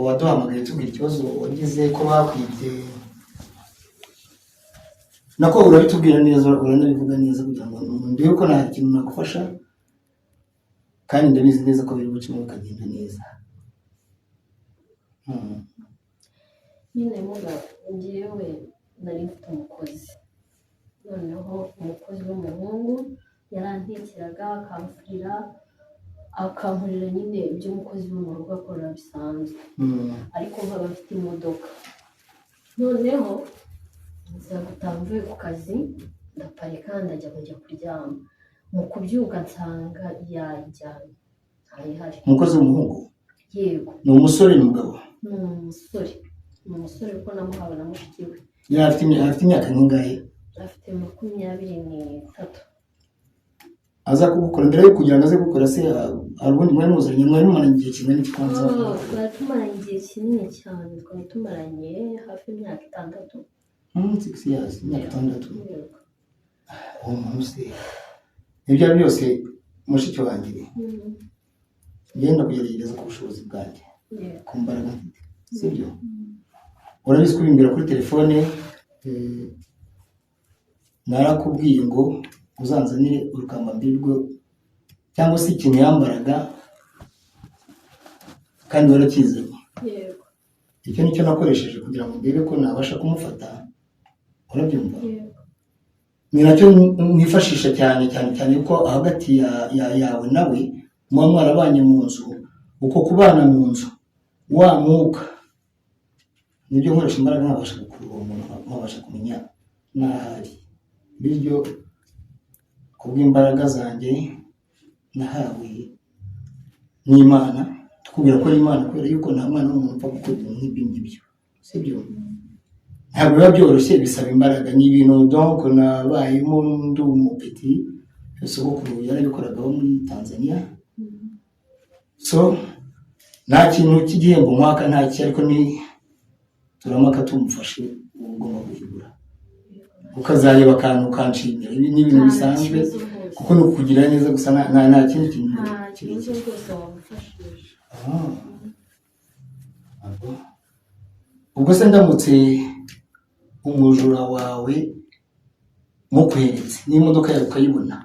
Waduhamagaye tubwira ikibazo wagize ko bakwibye, nako urabitubwira neza, uranabivuga neza kugira ngo ndebe ko nta kintu nagufasha, kandi ndabizi neza ko biri bucemo bikagenda neza. Nyine muga, njyewe nari mfite umukozi, noneho umukozi w'umuhungu yarantekeraga, akamfurira, akankorera nyine ibyo umukozi wo mu rugo akora bisanzwe, ariko nkaba mfite imodoka. Noneho nza gutaha mvuye ku kazi, ndaparika, ndajya kujya kuryama. Mu kubyuka nsanga yayijyanye, ntayihari. Umukozi w'umuhungu? Yego. Ni umusore, ni umugabo? Ni umusore, ni umusore kuko namuhawe na mushiki we. Yari afite imyaka nk'ingahe? Afite 23. Aza kugukora, mbere yo kugira ngo aze gukora se, hari ubundi mwari muzanye, mwari mumaranye igihe kingana iki kwanza? Oh, twari tumaranye igihe kinini cyane, twari tumaranye hafi imyaka 6. 6 years, imyaka 6. Yego. Uwo muntu se, ibyo ari byo byose, mushiki wanjye, ngenda kugerageza ku bushobozi bwanjye, ku mbaraga mfite, sibyo? Urabizi kubimbwira kuri telefone, narakubwiye ngo uzanzanire urukambambiri rwe cyangwa se ikintu yambaraga, kandi warakizanye. Yego. Icyo nicyo nakoresheje kugira ngo ndebe ko nabasha kumufata, urabyumva? Yego. Ni nacyo nifashisha cyane cyane cyane ko hagati yawe nawe muba mwarabanye mu nzu, uko kubana mu nzu wa mwuka nibyo nkoresha imbaraga nkabasha gukurura uwo muntu, nkabasha kumenya n'ahari. Bityo kubw'imbaraga zanjye nahawe n'Imana, tukubwira ko ari Imana kubera yuko nta mwana w'umuntu upfa gukora ibintu nk'ibyo ngibyo, sibyo? Ntabwo biba byoroshye, bisaba imbaraga. Ni ibintu donc nabayemo ndi umupeti, sogokuru yarabikoragaho muri Tanzania. So nta kintu cy'igihembo nkwaka, nta ki, ariko ni turamaka tumufashe uba ugomba guhigura, ukazareba akantu ukanshimira. Ibi ni ibintu Nta bisanzwe kibazo rwose. kuko ni ukukugira neza gusa, nta kindi kintu Nta kibazo kirekire. rwose, wamufashije. Ah. Ubwo se ndamutse umujura wawe mukweretse n'imodoka yawe ukayibona,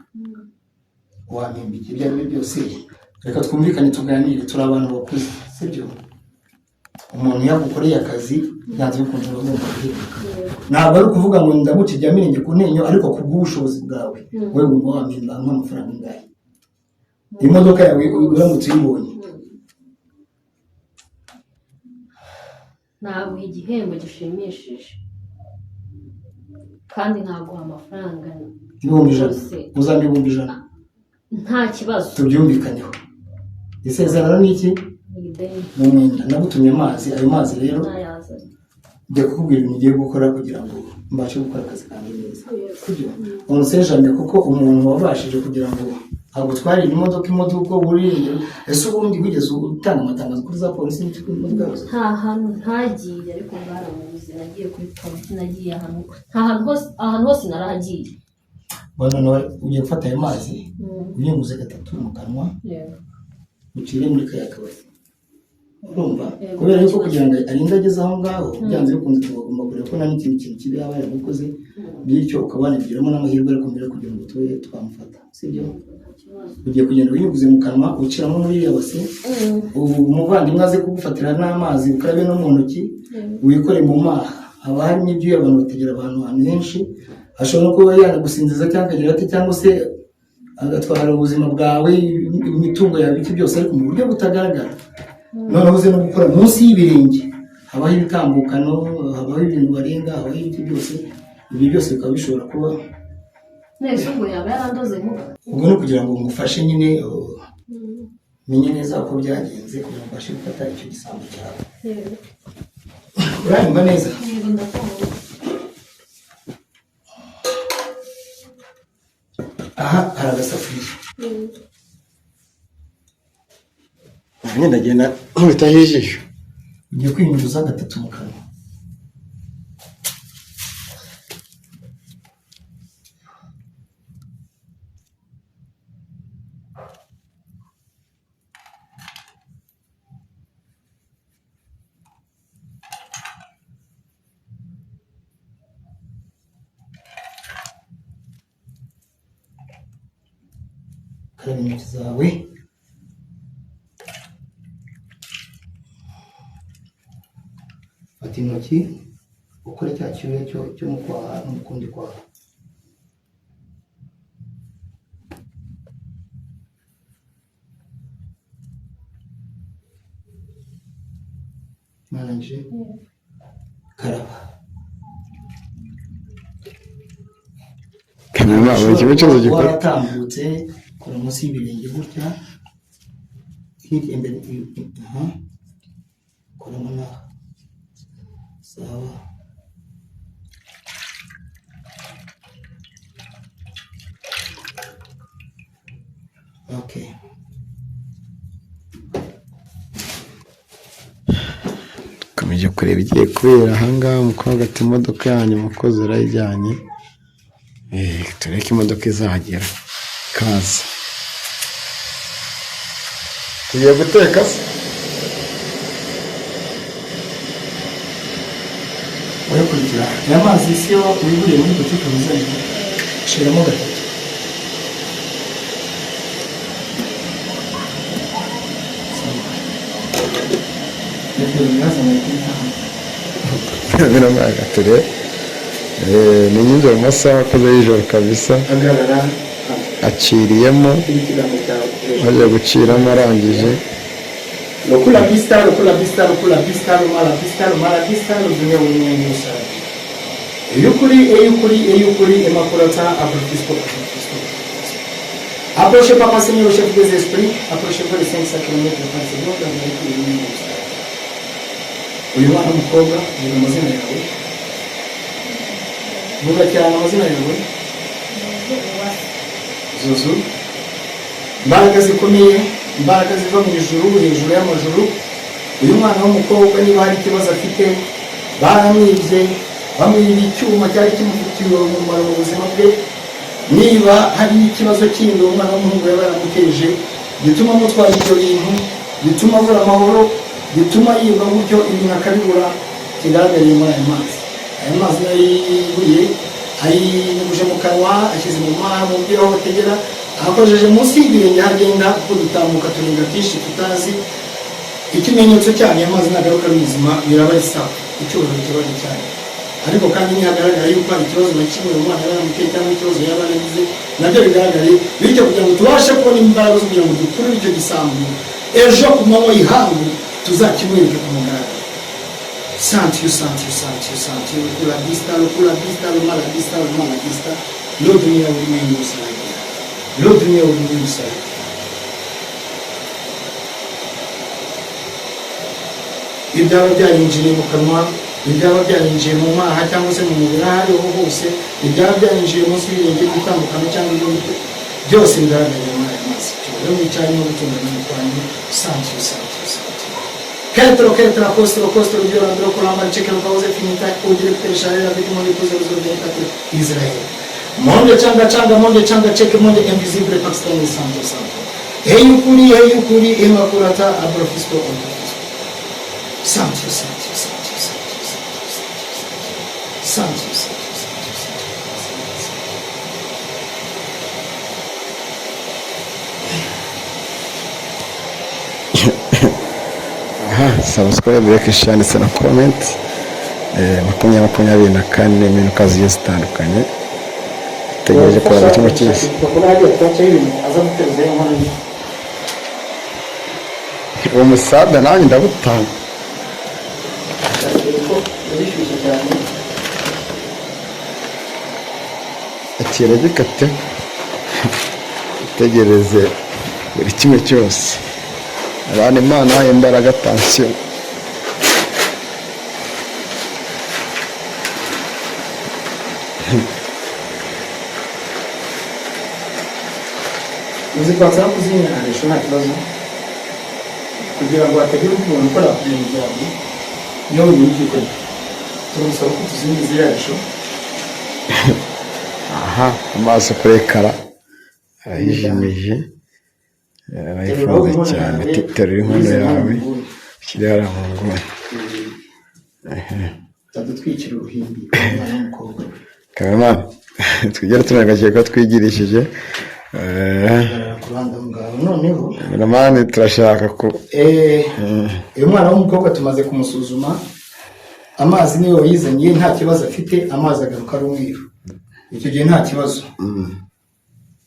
wampimba? Ibyo ari byo byose, reka twumvikane, tuganire, turi abantu bakuze, sibyo? Umuntu yagukoreye akazi, byanze bikunze aba agomba guhembwa. Ntabwo ari ukuvuga ngo ndaguca ibya mirenge ku ntenyo, ariko ku bw'ubushobozi bwawe, wowe wumva wampemba nk'amafaranga angahe imodoka yawe uramutse uyibonye? Naguha igihembo gishimishije kandi naguha amafaranga 100,000? Rwose. Uzampa 100,000? Nta kibazo. Tubyumvikaneho. Isezerano ni iki? Ni ideni. Ni umwenda. Nagutumye amazi, ayo mazi rero Ntayazanye. njya kukubwira ibintu ugiye gukora kugira ngo mbashe gukora akazi kanjye neza, sibyo? On sait jamais, kuko umuntu wabashije kugira ngo agutwarire imodoka, imodoka wuriye, ese ubundi wigeze utanga amatangazo kuri za polisi n'icyo imodoka yose? Nta hantu ntagiye, ariko bwaramubuze. Nagiye kuri polisi, nagiye ahantu, nta hantu hose, ahantu hose narahagiye. Noneho ugiye gufata ayo mazi unyunguze gatatu mu kanwa, ucire muri kariya kabari, urumva? Yego. Kubera yuko kugira ngo arinde ageze aho ngaho, byanze bikunze tugomba kureba ko nta n'ikindi kintu kibi yaba yaragukoze, bityo ukaba wanabigiramo n'amahirwe. Ariko mbere yo kugira ngo tube twamufata, sibyo? Nta kibazo. Ugiye kugenda wiyuguze mu kanwa, uciramo muri iriya base, ubu umuvandimwe aze kugufatira n'amazi, ukarabe no mu ntoki, wikore mu maha. Haba harimo ibyuya, abantu bategera abantu ahantu henshi, ashobora no kuba yanagusinziza cyangwa akagira ati, cyangwa se agatwara ubuzima bwawe, imitungo yawe, iki byose, ariko mu buryo butagaragara. Noneho uze no gukora munsi y'ibirenge, habaho ibitambukano, habaho ibintu barenga, habaho ibiti byose, ibi byose bikaba bishobora kuba. Nese ubwo yaba yarandoze muga? Ubwo ni ukugira ngo ngufashe nyine, menye neza uko byagenze kugira ngo mbashe gufata icyo gisambo cyawe. Yego. Uranyumva neza? Yego, ndakumva. Aha hari agasafuriya. Nanjye ndagenda nkubitaho ijisho. Ugiye kwinyuza gatatu mu kanwa. Karaba intoki zawe. Fata intoki ukore cya cyuya cyo mu kwaha no mu kundi kwaha. Mwarangije? Karaba. Kamera, buri kimwe cyose gikora. Waratambutse, kora munsi y'ibirenge gutya, hirya imbere, aha, koramo n'aha, sawa. Okay. Dukomeje kureba igiye kubera ahangaha. Umukobwa ati: "Imodoka yanyu umukozi arayijyanye." Tureke imodoka izahagera ikaza. Tugiye guteka se? Urakurikira aya mazi si yo wiguriye muri butike wizanye? Shiramo gatatu. Sawa. Ibyo birazana kuri. Biramwanga ture. Ni nijoro mu masaha akuze y'ijoro kabisa. Hagarara. Aciriyemo. Ikiganza cyawe. Bajya guciramo arangije. Lokula vista, lokula vista, lokula vista, lumala vista, lumala vista, ludunya ulimwengu sana. Eyukuri, eyukuri, eyukuri, emakulata, abrofisco, abrofisco. Approchez Papa Seigneur, chef des esprits, approchez-vous les 500 km par seconde, avec ulimwengu sana. Uyu mwana w'umukobwa, vuga amazina yawe. Vuga cyane amazina yawe. Zuzu. Imbaraga zikomeye, imbaraga ziva mu ijuru, hejuru y'amajuru. Uyu mwana w'umukobwa, niba hari ikibazo afite, baramwibye, bamwiba icyuma cyari kimufitiye umumaro mu buzima bwe. Niba hari n'ikibazo kindi uwo mwana w'umuhungu yaba yaramuteje gituma amutwara ibyo bintu, gituma abura amahoro, gituma yibwa gutyo ibintu akabibura, kigaragariye muri aya mazi. Aya mazi nayo yiguriye, ayinyujije mu kanwa, ashyize mu maha, mu byo aho bategera, akojeje munsi y'ibirenge aho agenda, kuko dutambuka turenga byinshi tutazi. Ikimenyetso cyanyu, amazi nagaruka ari muzima, biraba ari sawa, icyubahiro kiba ari cyanyu. Ariko kandi nihagaragara yuko hari ikibazo na kimwe umwana yaba yaramuteye cyangwa ikibazo yaba yaragize, nabyo bigaragare bityo, kugira ngo tubashe kubona imbaraga zo kugira ngo dukurure icyo gisambu, ejo ku manywa y'ihangu tuzakimwereke ku mugaragaro. Santiyo, santiyo, santiyo, santiyo, kula vista, kula vista, mala vista, mala vista, lo dunia ulimwengu usaidia, lo dunia ulimwengu usaidia. Ibyaba byarinjiriye mu kanwa, ibyaba byarinjiye mu maha cyangwa se mu mubiri aho ariho hose, ibyaba byarinjiye munsi y'ibirenge by'itandukano cyangwa ibindi byose, bigaragarira muri aya mazi. Rero mwicaranye no gutunganya mu kwanyu. Santiyo, santiyo, santiyo. Ketro, ketra, kostro, kostro, byorandro, kuramba, cekero, kauze, finita, ugire, pesharera, bitimo, likuze, uzurgentate, Israel. Monde, changa, changa, monde, changa, cheke, monde, invisible, Pakistani, santo, santo. Eyukuri, eyukuri, emakurata, abrofisco, abrofisco. Santo, santo, santo, santo, santo, santo, santo, santo, santo, santo, santo. Aha, subscribe, like, share ndetse na comment. 2024, impinduka zigiye zitandukanye. Tegereje kureba kimwe cyose. Aza guteruza inkono ye. Uwo musada nanjye ndabutanga. Ko bishyushye cyane. Akira gikate, utegereze buri kimwe cyose. Abantu Imana imbaraga, tansiyo. Uzi kwatsa no kuzimya nta kibazo, kugira ngo hatagira umuntu ukora ku bintu byawe niyo wenyine ubyikorera. Turagusaba ko tuzimya ziriya risho. Aha, amaso kuri ekara arayijimije, arayifunze cyane. Terura inkono yawe, ushyire hariya mu nguni. Tadutwikira uruhimbi, umwana w'umukobwa. Kameramani, twigere tunagakiye ko twigirishije. Hagarara. ruhande aho ngaho noneho. Ramani, turashaka ku Uyu mwana w'umukobwa tumaze kumusuzuma. Amazi niyo wayizanye nta kibazo afite, amazi agaruka ari umweru, icyo gihe nta kibazo.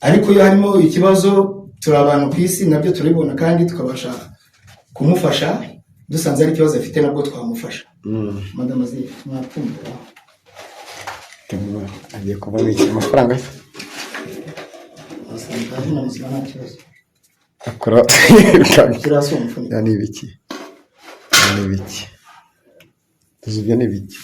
Ariko iyo harimo ikibazo, turi abantu ku isi, nabyo turabibona kandi tukabasha kumufasha. Dusanze ari ikibazo afite, nabwo twamufasha. Madamu azi mwapfundura. Agiye kuvamo iki? Amafaranga se? Wasanga ari na muzima, nta kibazo. Akora. Shyira hasi uwo mufuniko. Ya, ni ibiki? Ya, ni ibiki? Tuzi ibyo ni ibiki?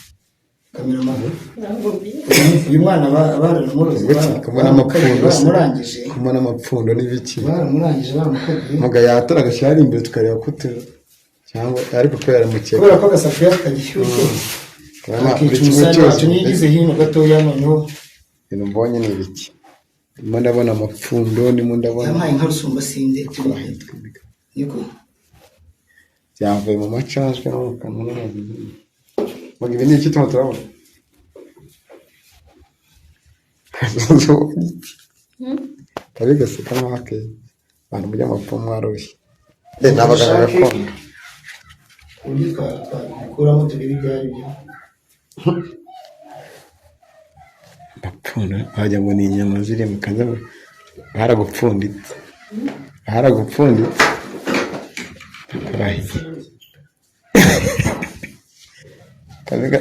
Kameramani. Ntabwo mbizi. Uyu mwana baramuroze. Kuki kubona amapfundo se? Baramurangije. Kubona amapfundo n'ibiki? Baramurangije, baramukoze. Muga yatora agashyira hariya imbere tukareba ko tu cyangwa, ariko kubera mukeka. Kubera ko agasafuriya kagishyushye Urabona buri akica kimwe umusarani cyose. wacu. Niyo igeze hino gatoya noneho. Ibintu mbonye ni ibiki? Ndimo ndabona amapfundo, ndimo ndabona Yampaye nka rusumba sinde, niko. Byavuye mu macajwe no mu kanwa no mu zuru. Muga, ibi ni iki turimo turabona? Kabi gaseka nk'ake abantu mujya amapfumu mwarushye. Ni abaganga gakondo. Uburyo twabikuramo turebe ibyo ari byo. Amapfundo wagira ngo ni inyama ziri mu kanwa. Baragupfunditse, baragupfunditse, kurahiye.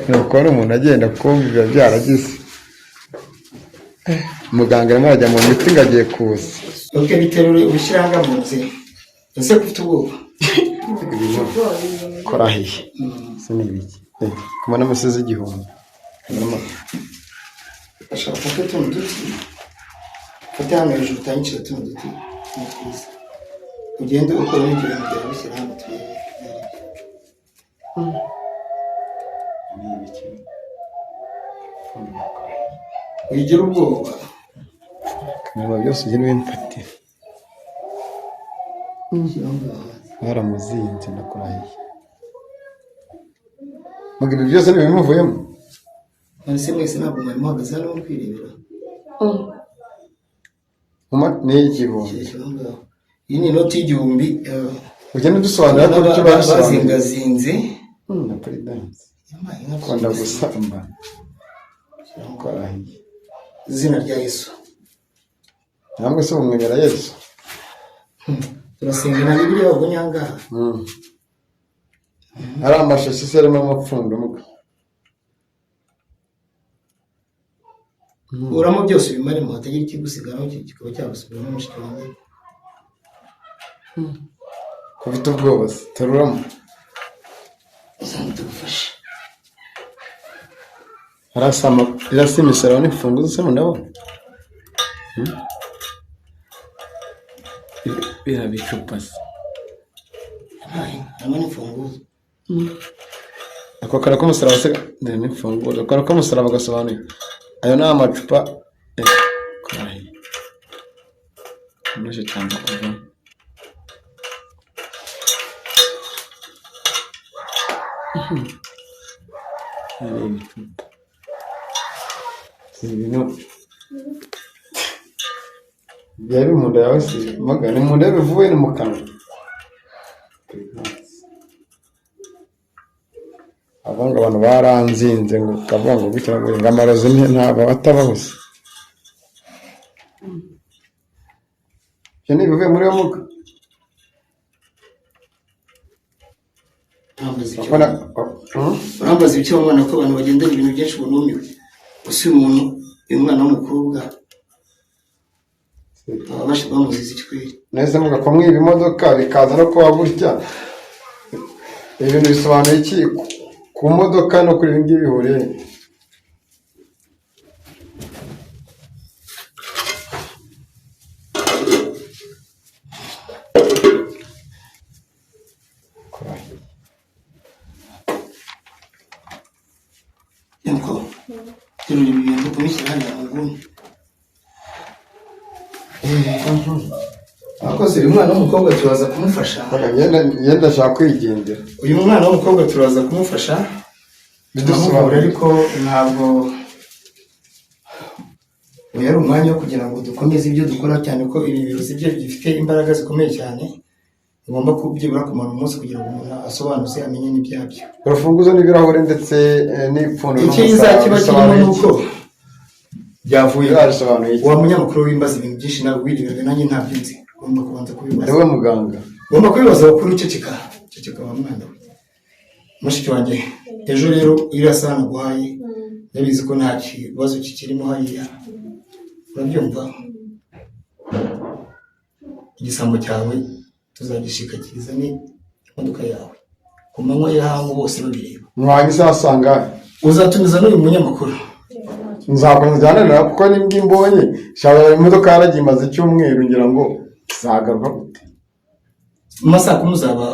Ni ukubona umuntu agenda kumva biba byaragize. Muganga arimo arajya mu miti ngo agiye kuza. Ok, biterure ubishyire aha ngaha mu nzira. Ese ko ufite ubwoba? Ibintu korahiye se ni ibiki? Kubona amusozi 1000. Ashaka ufate tuno duti, ufate hano hejuru utangikira tuno duti, ni twiza. Ugende ukuramo ibyo bintu byawe, ubishyira hano turebe ibyo ari byo. Ni ibiki? Wigira ubwoba. Kamera byose ugenda ubimfatira. Shyira aho ngaho hasi. Baramuzinze, ndakurahiye. Muga, ibi byose ntibimuvuyemo? None se mwese ntabwo mwari muhagaze hano muri kwirebera? Ni 1000. Shyira aho ngaho. Iyi ni inoti y'1000. Ugenda udusobanurira ko icyo babisobanuye. Bazingazinze. Na perezidansi. Yampaye inka. Kunda gusamba. Shyira aho ngaho. Korahiye. Izina rya Yesu. Namwe se mumwemera Yesu? Turasenga na Bibiliya wabonye aha ngaha. Ari amashashi se arimo amapfundo, muga? Kuramo byose ubimaremo, hatagira ikigusigaramo kikaba cyagusubiramo, mushiki wanjye. Ko ufite ubwoba se? Teruramo. Uzambe tugufashe. Arasama irasa imisaraba n'imfunguzo se ndabona. Biriya bicupa se? Yampaye inka, harimo n'imfunguzo. Ako kara k'umusaraba se dore n'imfunguzo. Ako kara k'umusaraba gasobanuye ayo ni amacupa. Karahiye. Nuje cyane kuvamo. Hari ibicupa. Si ibintu byaba biri mu nda yawe se? Maga, ni mu nda bivuye, ni mu kanwa? Avuga ngo abantu baranzinze, ngo ukavuga ngo gutya na gutya, ngo amarozi ntabwo atabaho se? Ibyo ni ibivuye muri yo, muga? Urambaza icyo Urabona? Urambaza ibyo mwana, ko abantu bagendana ibintu byinshi, ubu numiwe. Gusa uyu muntu, uyu mwana w'umukobwa, baba bamuziza ikikweri. Nahise muga ko mwiba imodoka bikaza no kuba gutya, ibi bintu bisobanuye iki ku modoka no kuri ibi ngibi bihuriye he? Nuko terura ibi bintu ubishyira hariya mu nguni. Abakozi, uyu mwana w'umukobwa turaza kumufasha. Ngenda ndashaka kwigendera. Uyu mwana w'umukobwa turaza kumufasha, turamuvura. Bidusobanura. Ariko ntabwo Uyu ari umwanya wo kugira ngo dukomeze ibyo dukora, cyane ko ibi birozi bye bifite imbaraga zikomeye cyane, bigomba byibura kumara umunsi kugira ngo umuntu asobanuze amenye n'ibyabyo. Urufunguzo n'ibirahure ndetse n'ipfundo. Icyiza kiba kirimo ni uko byavuye. Bisobanuye iki? Wa munyamakuru wimbaza ibintu byinshi nawe wireberaga, nanjye ntabyo nzi, ugomba kubanza kubibaza. Niwe muganga. Ugomba kubibaza abakuru. Ceceka, ceceka wa mwana we. Mushiki wanjye, ejo rero iriya saha naguhaye, ndabizi ko nta kibazo kikirimo hariya, urabyumva? Igisambo cyawe tuzagishikakiriza ni imodoka yawe ku manywa y'ihangu bose babireba. Muhanga isaha sangahe? Uzatumiza n'uyu munyamakuru. Nzakomeza njyane nawe, kuko nibwo imbonye shaba imodoka yaragiye imaze icyumweru, ngira ngo izagaruka gute? Mu ma saa 10 uzaba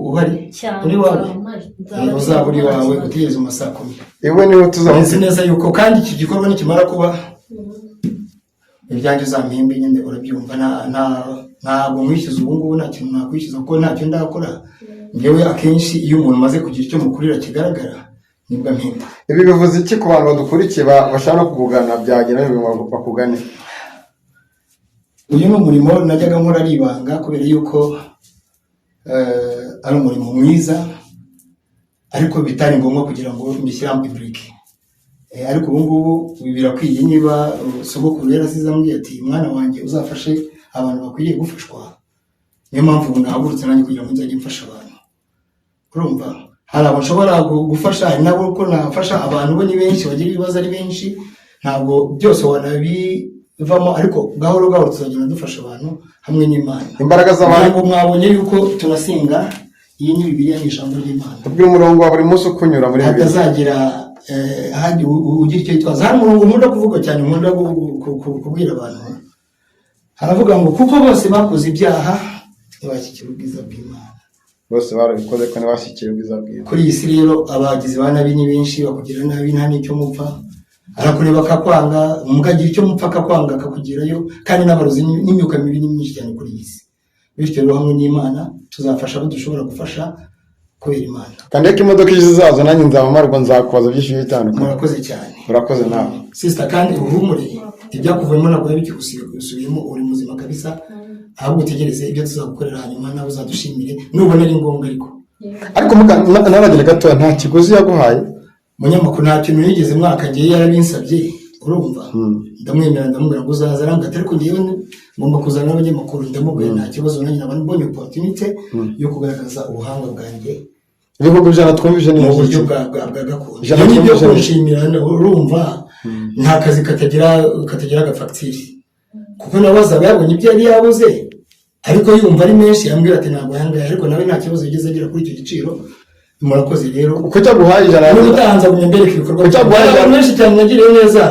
uhari. Cyane. Uri iwawe. Nzaba mpari. Nzaba Uzaba uri nta iwawe. kibazo. Utegereze mu ma saa 10. Iwe niwe tuzaba. Nzi neza yuko kandi iki gikorwa nikimara kuba, ibyanjye uzampembe nyine, urabyumva? Ntabwo nkwishyuza ubu ngubu, nta kintu nakwishyuza kuko ntacyo ndakora. Njyewe akenshi iyo umuntu amaze kugira icyo mukurira kigaragara nibwo ampemba. Ibi bivuze iki ku bantu badukurikiye bashaka no kukugana? Byagera bakugane? Uyu ni umurimo najyaga nkora ari ibanga, kubera yuko ari umurimo mwiza, ariko bitari ngombwa kugira ngo mbishyire en public. Ariko ubu ngubu ibi birakwiye. Niba sogokuru yarasize ambwiye ati: "Mwana wanjye, uzafashe abantu bakwiriye gufashwa," niyo mpamvu ubu nahagurutse nanjye kugira ngo nzajye mfasha abantu. Urumva, hari abo nshobora gufasha, hari nabo ko nafasha. Abantu bo ni benshi, bagira ibibazo ari benshi, ntabwo byose wanabivamo, ariko gahoro gahoro tuzagenda dufasha abantu hamwe n'Imana. Imbaraga z'abantu. Ntabwo mwabonye yuko tunasenga? Iyi ni Bibiliya, ni ijambo ry'Imana. Tubwire umurongo wa buri munsi ukunyura muri Bibiliya. Hatazagira handi ugira icyo yitwaza. Hari umurongo nkunda kuvuga cyane, nkunda kubwira abantu. Haravuga ngo: "Kuko bose bakoze ibyaha ntibashyikira ubwiza bw'Imana." Bose barabikoze ko ntibashyikire ubwiza bwiza. Kuri iyi si rero abagizi ba nabi ni benshi, bakugira nabi nta n'icyo mupfa, arakureba akakwanga, mukagira icyo mupfa akakwanga akakugirayo, kandi n'abarozi n'imyuka mibi ni myinshi cyane kuri iyi si. Bityo rero hamwe n'Imana tuzafasha abo dushobora gufasha kubera Imana. Kandi ko imodoka izaza nanjye nzaba marwa, nzakubaza byinshi bitandukanye. Murakoze cyane. Urakoze nawe. Sister, kandi uhumure, ibyakuvuyemo ntabwo biba bikigusubiyemo, uri muzima kabisa. Ahubwo utegereze ibyo tuzagukorera, hanyuma nawe uzadushimire nubona ari ngombwa ariko. Ariko nabagira gatoya, nta kiguzi yaguhaye? Munyamakuru, nta kintu yigeze mwaka. Ngewe yarabinsabye, urumva, ndamwemera, ndamubwira ngo uzaza, arambwira ati: "Ariko ngewe ngomba kuzana n'abanyamakuru." Ndamubwira: "Nta kibazo, nanjye naba mbonye opportunité yo kugaragaza ubuhanga bwanjye." 100,000 twumvise ni Mu buryo iki? bwa gakondo. Ijana Ibyo ni ibyo twumvise ni kunshimira. Urumva, nta kazi katagira agafagitire, kuko nawe azaba yabonye ibyo yari yabuze, ariko yumva ari menshi yambwira ati: "Ntabwo aya ngaya." Ariko nawe nta kibazo yigeze agira kuri icyo giciro. Murakoze rero. Kuko cyaguhaye 100? Niba utahanze agumya mbereka ibikorwa. Kuki aguhaye Hari 100? abantu benshi cyane nagiriye neza,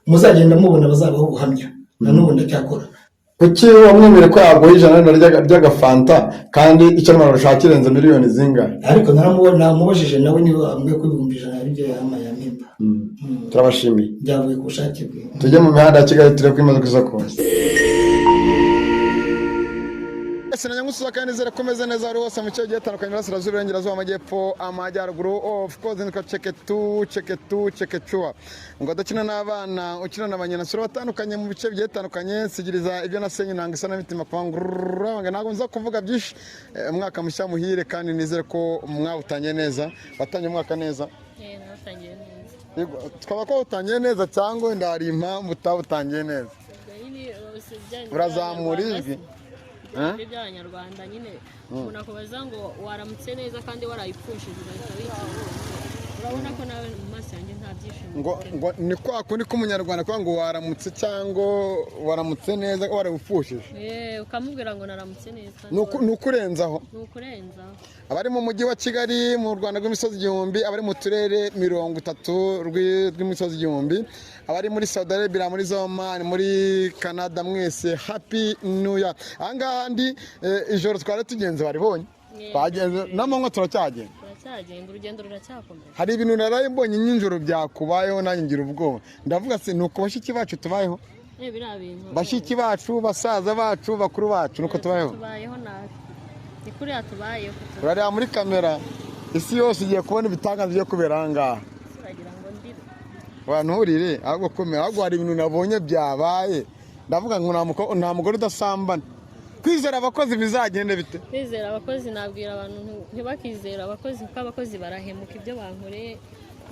muzagenda mubona bazabaho ubuhamya, na n'ubu ndacyakora. Kuki wamwemere ko yaguha 100 ry'agafanta, kandi icyo arimo arashaka kirenze miliyoni zingahe? Ariko naramubona, namubajije nawe niba ambwiye ko 100,000 ari byo yampaye, yampemba. Turabashimiye. Byavuye ku bushake bwe. Tujye mu mihanda ya Kigali turebe ko imodoka iza kuza. Sinanya kandi nizere ko umeze neza wari hose mu cyo gihe gitandukanye, iburasirazuba, iburengerazuba, amajyepfo, amajyaruguru. Of course nitwa Ceketu Ceketu Cekecuwa, ngo adakina n'abana ukina na banyanasura batandukanye mu bice bigiye bitandukanye. Nsigiriza ibyo nasenye nanga isa n'imitima kwangurura. Ntabwo nza kuvuga byinshi. Umwaka mushya muhire, kandi nizere ko mwawutangiye neza, watangiye umwaka neza. Natangiye neza. Yego, twaba ko utangiye neza cyangwa wenda hari impamvu utawutangiye neza? Ubwo nyine bose bijyanye Urazamura ijwi. Ibyo by'Abanyarwanda nyine, umuntu akubaza ngo waramutse neza kandi warayipfushije, ugahita witinya. Urabona ko nawe mu maso yanjye nta byishimo Ngo mfite. Ngo ni kwa kundi k'Umunyarwanda kuvuga ngo waramutse cyangwa waramutse neza warabupfushije. Ukamubwira ngo naramutse neza. Ni ukurenzaho. Ni ukurenzaho. Abari mu mujyi wa Kigali, mu Rwanda rw'imisozi igihumbi, abari mu turere 30 rw'imisozi igihumbi, abari muri Saudi Arabia, muri Oman, muri Canada, mwese happy new year. Ahangaha ndi ijoro twari tugenze baribonye, twagenze n'amanywa turacyagenda. Turacyagenda, urugendo ruracyakomeza. Hari ibintu naraye mbonye nijoro byakubayeho, nanjye ngira ubwoba, ndavuga se ni uko bashiki bacu tubayeho? Biriya bintu. Bashiki bacu, basaza bacu, bakuru bacu, nuko tubayeho. Tubayeho nabi, ni kuriya tubayeho. Urareba muri kamera, isi yose igiye kubona ibitangaza bigiye kubera aha ngaha. Turagira ngo ndire. Wanturire ahubwo, komera ahubwo. Hari ibintu nabonye byabaye, ndavuga ngo nta mugore udasambana. Kwizera abakozi bizagende bite? Kwizera abakozi, nabwira abantu ntibakizere abakozi, kuko abakozi barahemuka. Ibyo bankoreye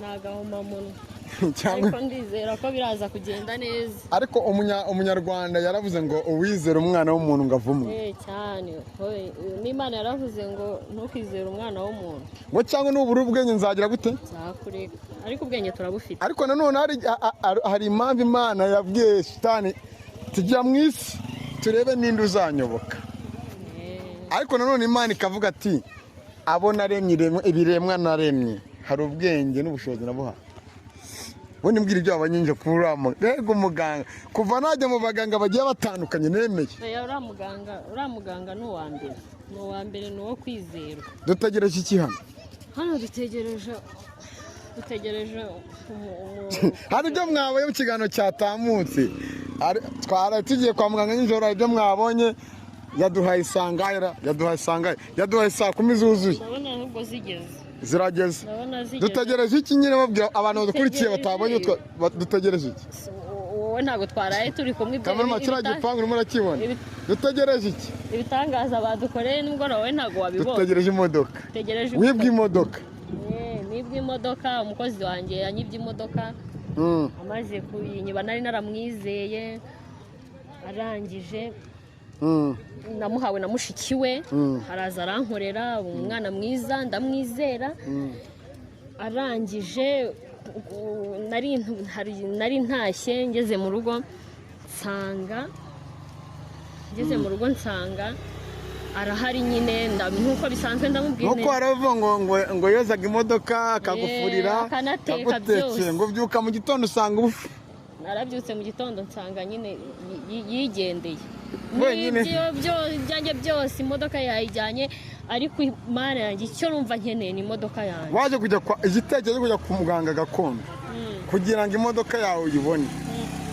ni agahomamunwa. Cyangwa Ariko ndizera ko biraza kugenda neza. Ariko umunyarwanda yaravuze ngo uwizera umwana w'umuntu ngo avumwe. Eh, cyane. Oye, n'Imana yaravuze ngo ntukizere umwana w'umuntu. Ngo cyangwa nubura ubwenge nzagira gute? Nzakureka, ariko ubwenge turabufite. Ariko nanone hari impamvu Imana yabwiye Shitani tujya mu isi turebe ninde uzanyoboka. Ariko nanone Imana ikavuga ati abo naremye, ibiremwa naremye, hari ubwenge n'ubushobozi nabuha. Ubundi mbwira ibyo wabonye nje kuri uriya mbega umuganga. Kuva najya mu baganga bagiye batandukanye nemeye. Oya, uriya muganga ni uwa mbere, ni uwa mbere, ni uwo kwizerwa. Dutegereje iki hano? Hano dutegereje Hari ibyo mwabonye mu kiganiro cyatambutse. Twara tugiye kwa muganga nijoro, hari ibyo mwabonye. Yaduhaye isangayira, yaduhaye isangaye, yaduhaye saa 10 zuzuye. Ndabona ahubwo zigeze. Zirageze. Ndabona zigeze. Dutegereje iki nyine? Babwira abantu badukurikiye batabonye, dutegereje iki? Wowe ntabwo twaraye turi kumwe, ibyo Kamara, kiriya gipangu urimo urakibona? Dutegereje iki? Ibitangaza badukoreye nimugoroba, wowe ntabwo wabibonye. Dutegereje imodoka. Dutegereje Wibwe imodoka. Eh, nibwe imodoka. Umukozi wanjye yanyibye imodoka. Amaze kuyinyiba, nari naramwizeye, arangije namuhawe na mushiki we. Araza arankorera, umwana mwiza, ndamwizera. Arangije nari ntashye, ngeze mu rugo nsanga arahari nyine, nk'uko bisanzwe ndamubwira. Nuko haravuga ngo yozaga imodoka, akagufurira, Eh, akanateka. akagutekera. Byose. Ngo ubyuka mu gitondo usanga ubu Narabyutse mu gitondo nsanga nyine yigendeye. Wenyine? N'ibyo ibyanjye byose imodoka yayijyanye. Ariko Imana yanjye, icyo numva nkeneye ni imodoka yanjye. Waje kujya kwa igitekerezo cyo kujya ku muganga gakondo kugira ngo imodoka yawe uyibone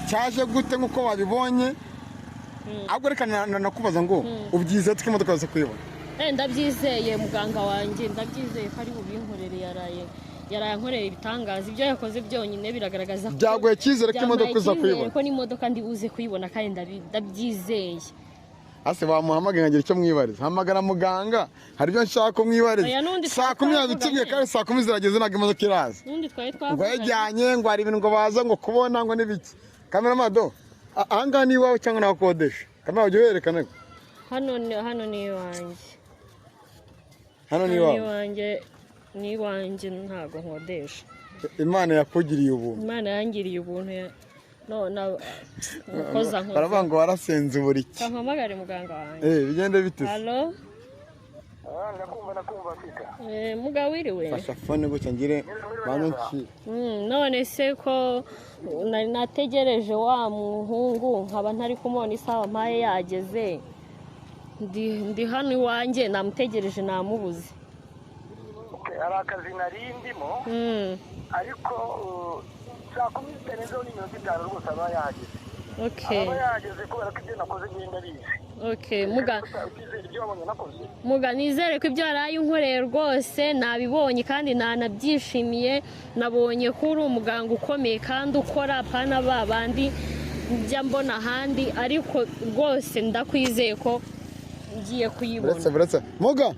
cyaje gute nk'uko wabibonye? Ahubwo reka nakubaza ngo ubyizeye ko imodoka yaza kuyibona? Eh, ndabyizeye. Muganga wanjye ndabyizeye ko ari bubinkorere. Yaraye ankorera ibitangaza. Ibyo yakoze byonyine biragaragaza ko Byaguye icyizere ko imodoka Byampaye uza icyizere kuyibona? ko n'imodoka ndi buze kuyibona, kandi ndabyizeye. Ase wamuhamagaye nkagira icyo mwibariza? Hamagara muganga, hari ibyo nshaka ko mwibariza. Oya, n'undi Saa 10 twari yadutubwiye twavuganye. kandi saa 10 zirageze, ntabwo imodoka iraza. N'undi twari Ngo twavuganye. yajyanye, ngo hari ibintu ngo baza ngo kubona ngo n'ibiki. Kameramado, ahangaha ni iwawe cyangwa nawe ukodesha? Kamera, ujya werekana ariko. Hano ni iwanjye. Hano ni Hano ni iwawe? iwanjye, ni iwanjye, ntabwo nkodesha. Imana yakugiriye ubuntu. Imana yangiriye ubuntu no na mukoza nkoza. Baravuga ngo warasenze buri ki. Kampamagare muganga wanjye. Eh, bigende bite se? Halo? Ndakumva, ndakumva, Afika. Eh, muga, wiriwe? Fasha phone gutya ngire bantu nci. None se ko nari nategereje wa muhungu nkaba ntari kumubona, isaha mpaye yageze, ndi hano iwanjye namutegereje namubuze. Okay, hari akazi nari ndimo, ariko saa 10 zitarenzeho n'iminota 5 rwose aba yahageze. Aba yahageze kubera ko ibyo nakoze ngenda bizi. Okay, muga. Utizera ibyo wabonye nakoze? Muga, nizere ko ibyo waraye unkoreye rwose nabibonye kandi nanabyishimiye. Nabonye ko uri umuganga ukomeye kandi ukora, apana ba bandi njya mbona ahandi. Ariko rwose ndakwizeye ko ngiye kuyibona. Buretse, buretse, muga,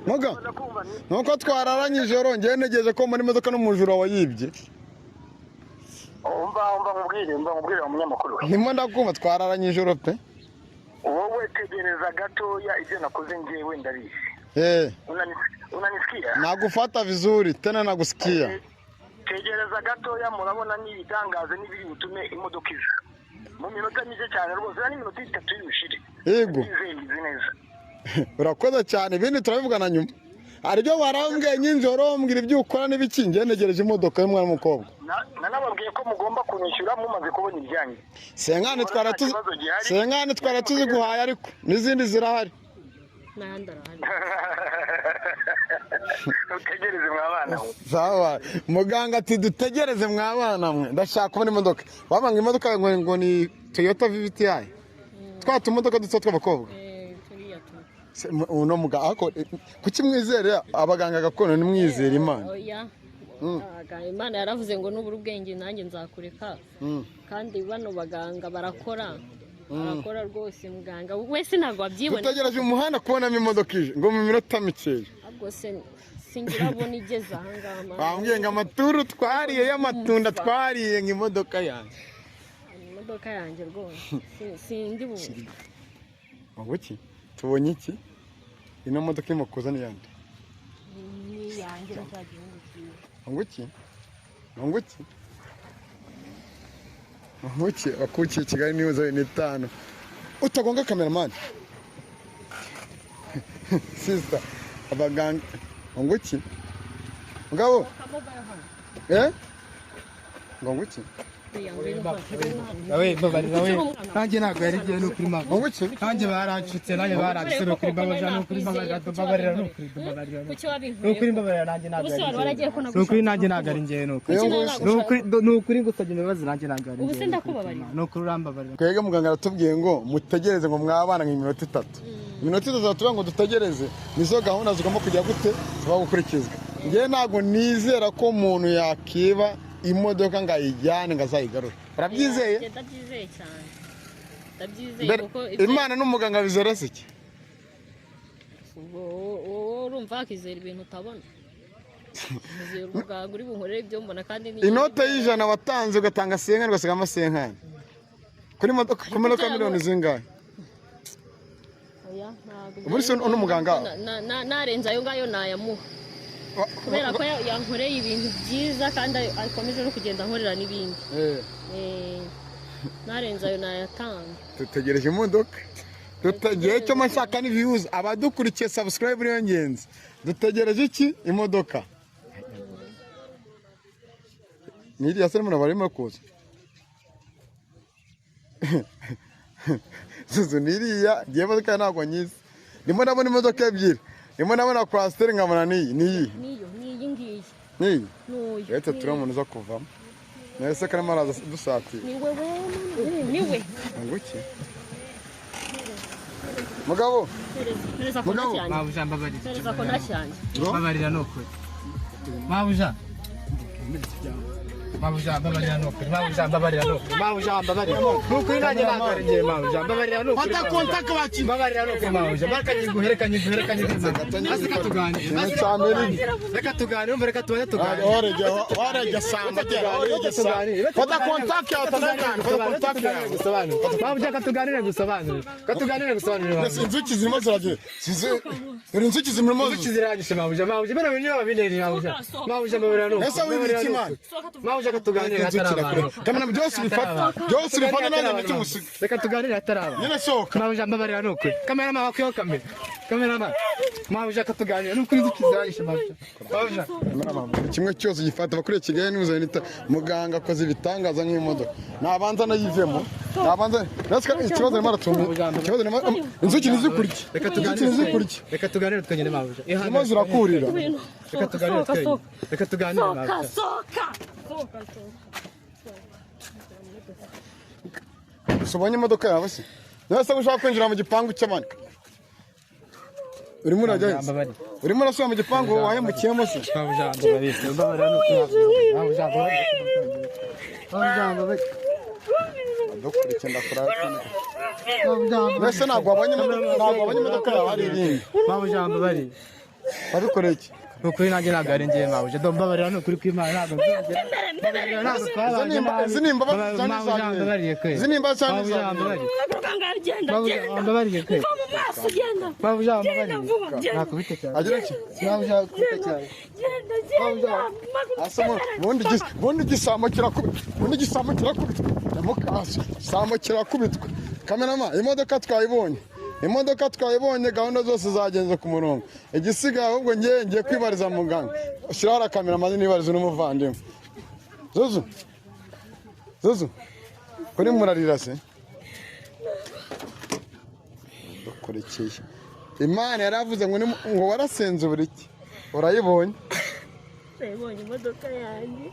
muga. Ndakumva ni Nuko twararanye ijoro, ngewe ntegereje ko muri modoka n'umujura wayibye. Umva, umva nkubwire, umva nkubwire wa munyamakuru we. Ndimo ndakumva, twararanye ijoro pe. Wowe tegereza gatoya, ibyo nakoze ngewe ndabizi. Eh. Unanisikia? Nagufata vizuri tena, nagusikia. Tegereza gatoya, murabona n'ibitangaza n'ibiri butume imodoka iza mu minota mike cyane rwose, n'iminota 3 y'ubushire. Yego. Ndizeye, mbizi neza. Urakoze cyane, ibindi turabivugana nyuma. Hari ibyo warambwiye nyinjoro, mbwira ibyo ukora n'ibiki. Ngewe ntegereje imodoka y'umwana w'umukobwa. Nanababwiye ko mugomba kunyishyura mumaze kubona ibyanyu. Cinquante twara tuzi, Nta kibazo gihari. Cinquante twara tuziguhaye, ariko n'izindi zirahari. N'ahandi arahari. Utegereze mwabana we. Sawa, muganga ati dutegereze mwabana mwe. Ndashaka kubona imodoka. Wabanga imodoka ngo ni Toyota VVTi, twa tumodoka duto tw'abakobwa. Eh, turiya tu Uno muganga ariko, kuki mwizere abaganga gakondo ntimwizere Imana? Oya. Imana yaravuze ngo nubura ubwenge nanjye nzakureka. Kandi bano baganga barakora rwose. Muganga wese ntabwo wabyibona. Dutegereje umuhanda kubonamo imodoka ije ngo mu minota mikeya. Ahubwo se singirabona igeze ahangaha. Bambwiye ngo amaturu twariye y'amatunda twariye nk'imodoka yanjye. Imodoka yanjye rwose sindi bu. Iki tubonye iki? Ino modoka irimo kuza ni yande? Ni yanjye cya gihugu cyiwe. Ngo iki? Ngo iki? Wakukiye Kigali News 5. Utagonga cameraman. Sister, abaganga ngo iki? Ngabo? Ngo iki? Nanjye ntabwo yari igiye n'ukuri mama. Nanjye barancutse, nanjye baranditse n'ukuri mbabarira, n'ukuri mbabarira, mbabarira, n'ukuri mbabarira. N'ukuri mbabarira, nanjye ntabwo yari igiye. N'ukuri nanjye ntabwo ari ngewe, n'ukuri. N'ukuri ngusabye imbabazi, nanjye ntabwo ari ngewe. Ubu se ndakubabarira. N'ukuri urambabarira. Twebwe muganga aratubwiye ngo mutegereze ngo mwabana nk'iminota 3. Iminota 3 zatubwira ngo dutegereze, nizo gahunda zigomba kujya gute ziba gukurikizwa. Ngewe ntabwo nizera ko umuntu yakiba imodoka ngo ayijyane ngo azayigarure. Urabyizeye? Ndabyizeye cyane. Ndabyizeye kuko Imana n'umuganga bizera se iki? Wowe urumva wakizera ibintu utabona. Nizera umuganga uri bunkorere ibyo mbona kandi ni inote y'ijana watanze ugatanga senkani ugasigamo senkani. Kuri modoka ku modoka miliyoni zingahe? Oya ntabwo. Ubu se uno muganga narenze ayo ngayo nayamuha. Kubera ko yankoreye ibintu byiza kandi akomeje no kugenda ankorera n'ibindi. Narenze ayo nayatanga. Dutegereje imodoka. Tutagiye cyo mashaka ni views abadukurikiye subscribe niyo ngenzi. Dutegereje iki? Imodoka. Niri yasere muna barimo kuza. Zuzu niriya giye modoka ntabwo nyizi. Ndimo ndabona imodoka ebyiri. Ndimo ndabona kwasiteri nkabona niyi niyi. Niyo niyi ngiyi. Niyi. Nuyu. Reta turamuntu zo kuvamo. Nese karimo araza dusatira. Ni wewe niwe. Nguki. Mugabo. Mugabo. Mabuja mbabarira. Pereza ko nacyanjye. Mbabarira nukuri. Mabuja. Mabuja mbabarira nukuri. Mabuja mbabarira nukuri. Mabuja mbabarira. Nukuri nanjye ntabwo ari njye mabuja mbabarira nukuri. Fata contact baki. Mbabarira nukuri mabuja. Bareka nyiguherekanye. Asi katuganire. Reka tuganire, umva reka tubanze tuganire. Oreje samba oreje samba. Fata contact yawe tuganire. Fata contact yawe gusobanura. Mabuja katuganire gusobanura. Katuganire gusobanura. Inzuki zirimo ziragiye. Dore inzuki zirimo inzuki ziranyishe mabuja. Mabuja bana binyo babineri mabuja. Mabuja mbabarira nukuri. Ese wibiki man. Mabuja katuganire ataraba. Kamera byose bifata. Byose bifata nanjye ndakimusiga. Reka tuganire ataraba. Nyine sohoka. Mabuja mbabarira nukuri. Kamera mama kwiyo kamera. Kamera mama. Mabuja katuganire nukuri inzuki ziranyishe mabuja. Mabuja. Kimwe cyose gifata bakuriye Kigali News Anita muganga akoze ibitangaza nk'imodoka. Nabanza nayivemo. Nabanza nasika ikibazo arimo aratumye. Ikibazo arimo inzuki nizikurye. Reka tuganire nizikurye. Reka tuganire twenyine mabuja. Zirimo zirakurira. Reka tuganire twenyine. Reka tuganire mabuja. Soka. Soka. Ubonye imodoka yawe se? Nase ushaka kwinjira mu gipangu cy'abandi. Urimo urajya. Urimo urasubira mu gipangu wahemukiyemo se? Mabuja mbabarira. Mbabarira nukuri. Mabuja mbabarira. Mabuja mbabarira. Ndakurikiye ndakora. Nase ntabwo wabonye imodoka yawe ari irindi. Mabuja mbabarira. Wabikoreye iki? Nukuri nanjye ntabwo ari njye mabuja. Mbabarira nukuri kw'Imana ntabwo nzongera. Izi ni imbabazi cyane zanjye. Izi ni imbabazi cyane zanjye. Genda. Mbabarira kwe. Mva mu maso genda. Mabuja mbabarira. Nakubite cyane. Agira iki? Mabuja kubite cyane. Genda genda. Asamo bundi gisambo kirakubitwa. Bundi gisambo kirakubitwa. Ndamukaso. Sambo kirakubitwa. Kamerama imodoka twayibonye. Imodoka twayibonye gahunda zose zagenze ku murongo. Igisigaye ahubwo ngiye kwibariza muganga. Ushyiraho kamera maze nibarize n'umuvandimwe. Zuzu. Zuzu. Kuri murarira se? Dukurekeye. Imana yaravuze ngo ngo warasenze buri iki. Urayibonye? Nayibonye imodoka yanjye.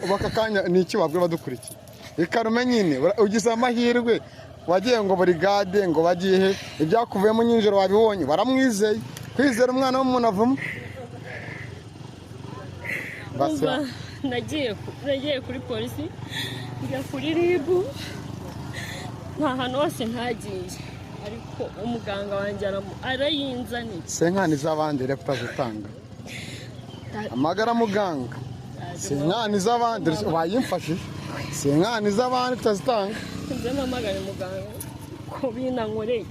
Baka kanya ni iki wabwe badukurikiye? Ikarume nyine ugize amahirwe wagiye ngo burigade ngo bagiye he ibyakuvuyemo nyinjiro wabibonye baramwizeye kwizera umwana w'umuntu avamo. Basi. Umva, nagiye kuri polisi, njya kuri RIB, nta hantu hose ntagiye, ariko umuganga wanjye arayinzaniye. Senkani z'abandi rero kutazitanga, amagara muganga, senkani z'abandi wayimfashije, senkani z'abandi kutazitanga. Nze mpamagare muganga ko binankoreye.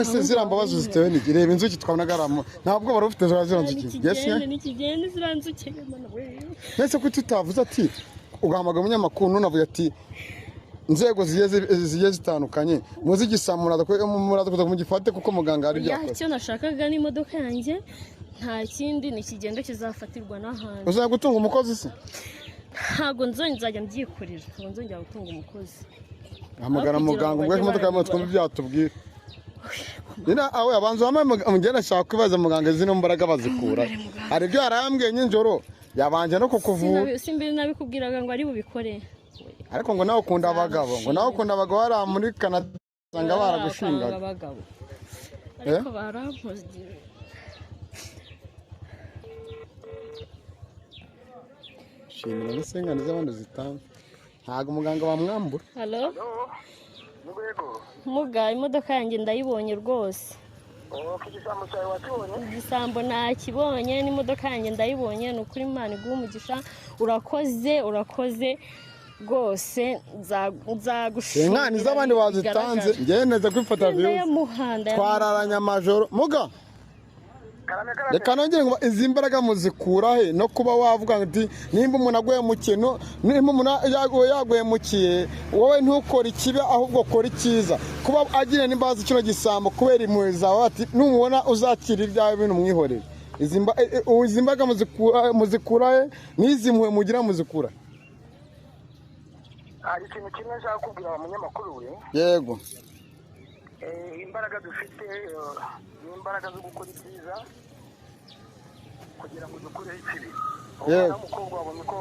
Ese ziriya mbabazi zitewe n'iki? Reba inzuki twabonaga ari ntabwo wari ufite ziriya nzuki. Nikigende, nikigende ziriya nzuki, mana we. Ese ko tutavuze ati ugahamagara umunyamakuru, ntunavuge ati inzego zigiye zitandukanye muzi igisambo, muraza kuza mugifate kuko muganga hari ibyo yakoze. Icyo nashakaga ni imodoka yanjye, nta kindi, nikigenda kizafatirwa n'ahandi. Uzajya gutunga umukozi se? Ntabwo nzajya mbyikorera, ntabwo nzongera gutunga umukozi. Hamagara Aho kugira muganga ngo ubwo bajye imodoka yawe twumve barabibona. ibyo yatubwira. Nyina aho abanza wambaye, mugenda ashaka kwibaza muganga zino mbaraga bazikura. Hari ibyo yarambwiye nijoro, yabanje no kukuvura. Simbi nabikubwiraga ngo ari bubikore. Ariko ngo nawe ukunda abagabo, ngo nawe ukunda abagabo, hariya muri Canada usanga baragushingaga. Abagabo, ariko barampoze. Shimira n'isengane z'abandi zitanga, ntabwo muganga wamwambura. Halo? Yego. Muga, imodoka yanjye ndayibonye rwose. Ok, igisambo cyawe wakibonye? Igisambo nakibonye, n'imodoka yanjye ndayibonye. Ni ukuri Imana iguha umugisha, urakoze, urakoze rwose, nzagushimira. Senkani z'abandi bazitanze, ngewe neza kwifata views. Ndayamuhanda. Twararanye amajoro muga. Karame, karame. Reka nongere ngo izi mbaraga muzikura he? No kuba wavuga ati nimba umuntu aguye mu kintu, nimba umuntu yaguhemukiye, wowe ntukore ikibi ahubwo kora icyiza. Kuba agira n'imbabazi kino gisambo kubera impuhwe zawe, ati numubona uzakira ibyawe bintu umwihorere. Izi mbaraga muzikura he? N'izi mpuhwe mugira muzikura? Hari ikintu kimwe nshaka kubwira umunyamakuru we. Yego. Imbaraga dufite ni imbaraga zo gukora ibyiza kugira ngo dukureho ikibi. Umwana w'umukobwa wabonye ko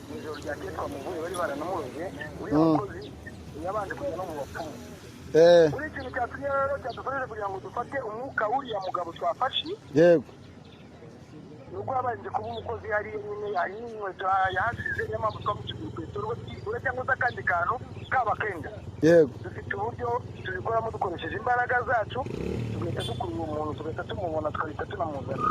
mu ijoro ryakeye twamuvuye bari baranamuroze, uriya mukozi yabanje kujya no mu bapfumu. Uriya ikintu cyatumye rero cyadufashije kugira ngo dufate umwuka w'uriya mugabo twafashe, ni uko yabanje kuba umukozi hariya nyine, hari n'inkweto yahasize, niyo mpamvu twamuciye urukweto rwe cyangwa se akandi kantu kaba kenda. Dufite uburyo tubikoramo dukoresheje imbaraga zacu, tugahita dukurura umuntu, tugahita tumubona, tugahita tunamuzana.